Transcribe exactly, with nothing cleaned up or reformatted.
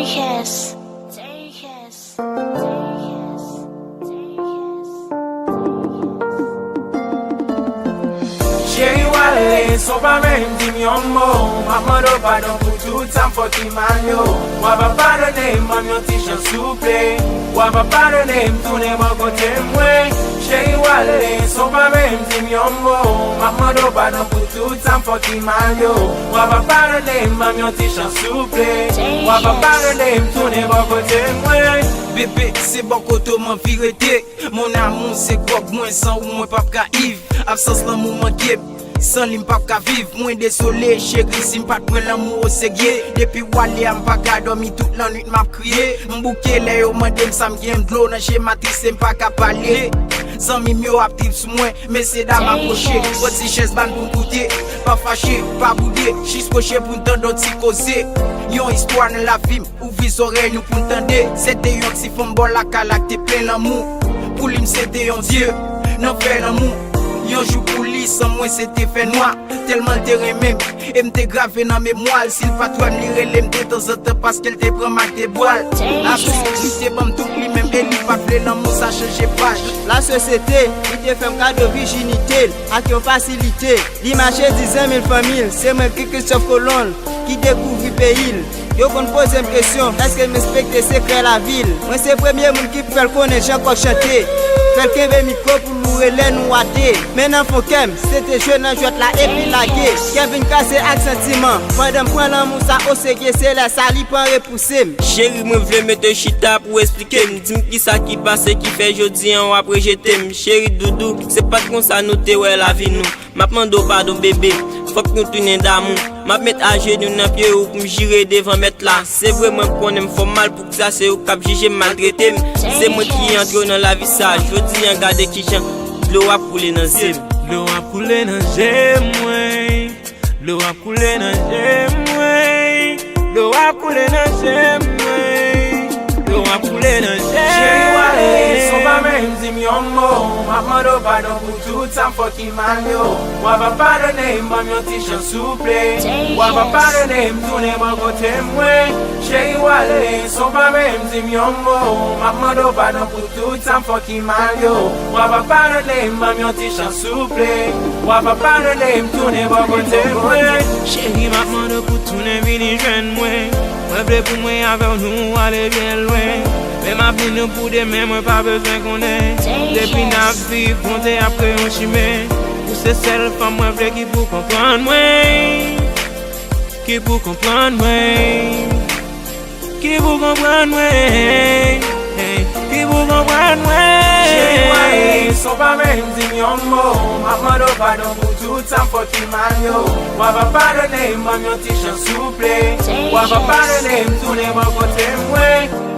K S. Cheri w ale, san w pa menm di m yon mo. M ap mande w padon pou tout sa m fè ki mal yo. W a pa padone m, ban m yon ti chans souple. W a pa padone m, tounen bò kote mwen. Cheri w ale, san w pa menm di m yon mo. M ap mande w padon pou tout sa m fè ki mal yo. W a pa padone m, ban m yon ti chans souple. W a pa padone m, tounen bò kote mwen. Bebe, se bò kote w m anvi rete. Mon amour, se gwòg mwen, san ou mwen p ap ka iv. Absans lanmou manke m, san li m p ap ka viv. Mwen dezole, cheri, si m pa t pran lanmou oserye. Depi w ale a, m pa ka dòmi, tout lannwit m ap kriye. M bouke lè yo mande m sa m gen, dlo nan je m atris e m pa ka pale. Zanmi m yo ap trip sou mwen, mesye dam apwoche. Pran ti chèz ba n pou n koute, pa fache, pa boude, jis pwoche pou n tande yon ti koze. Yon istwa nan lavi m, ouvri zòrèy nou pou n tande. Se te yon ti fanm bò lakay la k te plen lanmou. Pou li m se te yon dye nan fè lanmou. Yon jou pou li san mwen se te fènwa. Tèlman l te renmen m, e m te grave nan memwa l. Si l pa t wè m, li rele m detanzantan paske l te pran m ak de bwa l. Asou li te ban m tout li menm e li pa t vle lanmou sa chanje paj. Lasosyete, li te fè m kado vijinite l ak yon fasilite. Li mache di zanmi l, fanmi l, se mwen ki Christophe Colomb ki dekouvri peyi l. Yo konn poze m kesyon, èske m respekte sekrè lavi l? Mwen se premye moun ki fè l konnen jan kòk chante. Fè l kenbe mikwo pou l loure lè nou ate. Men nan fon kè m, se te jwe nan jwèt la epi lage. Kè vin kase ak santiman. Pandan m pran lanmou sa oserye, se lè sa li pran repouse m. Cheri, mwen vle mete w chita pou w esplike m. Di m kisa ki pase ki fè jodi an w ap rejete m. Cheri doudou, se pa t konsa nou te wè lavi nou. M ap mande w padon, bebe. Fòk nou tounen damou. M ap met ajenou nan pye ou pou m jire devan Mèt la. Se vre, mwen konnen m fè w mal, poukisa se ou k ap jije m, maltrete m? Se mwen ki antre w nan lavi sa. Jodi an, gade kijan dlo ap koule nan zye m. Dlo ap koule nan je mwen. Dlo ap koule nan je mwen. Dlo ap koule nan je mwen. Dlo ap koule nan je mwen. Cheri, w ale, san w pa menm di m yon mo. M ap mande w padon pou tout sa m fè w ki mal yo. W a pa padone m, ban m yon ti chans souple. W a pa padone m, tounen bò kote mwen. Cheri, w ale, san w pa menm di m yon mo. M ap mande w padon pou tout sa m fè w ki mal yo. W a pa padone m, ban m yon ti chans souple. W a pa padone m, tounen bò kote mwen. Cheri, m ap mande w pou tounen vini jwenn mwen. Mwen vle pou mwen avè w nou ale byen lwen. Men m ap di nou pou demen, mwen pa bezwen konnen. Depi n ap viv, Bondye ap kreye yon chimen. Ou se sèl fanm mwen vle ki pou konprann mwen. Ki pou konprann mwen. Ki pou konprann mwen. Ki pou konprann mwen. Cheri, w ale, san w pa menm di m yon mo. M ap mande w padon pou tout sa m fè w ki mal yo. W a pa padone m, ban m yon ti chans souple. W a pa padone m, tounen bò kote mwen.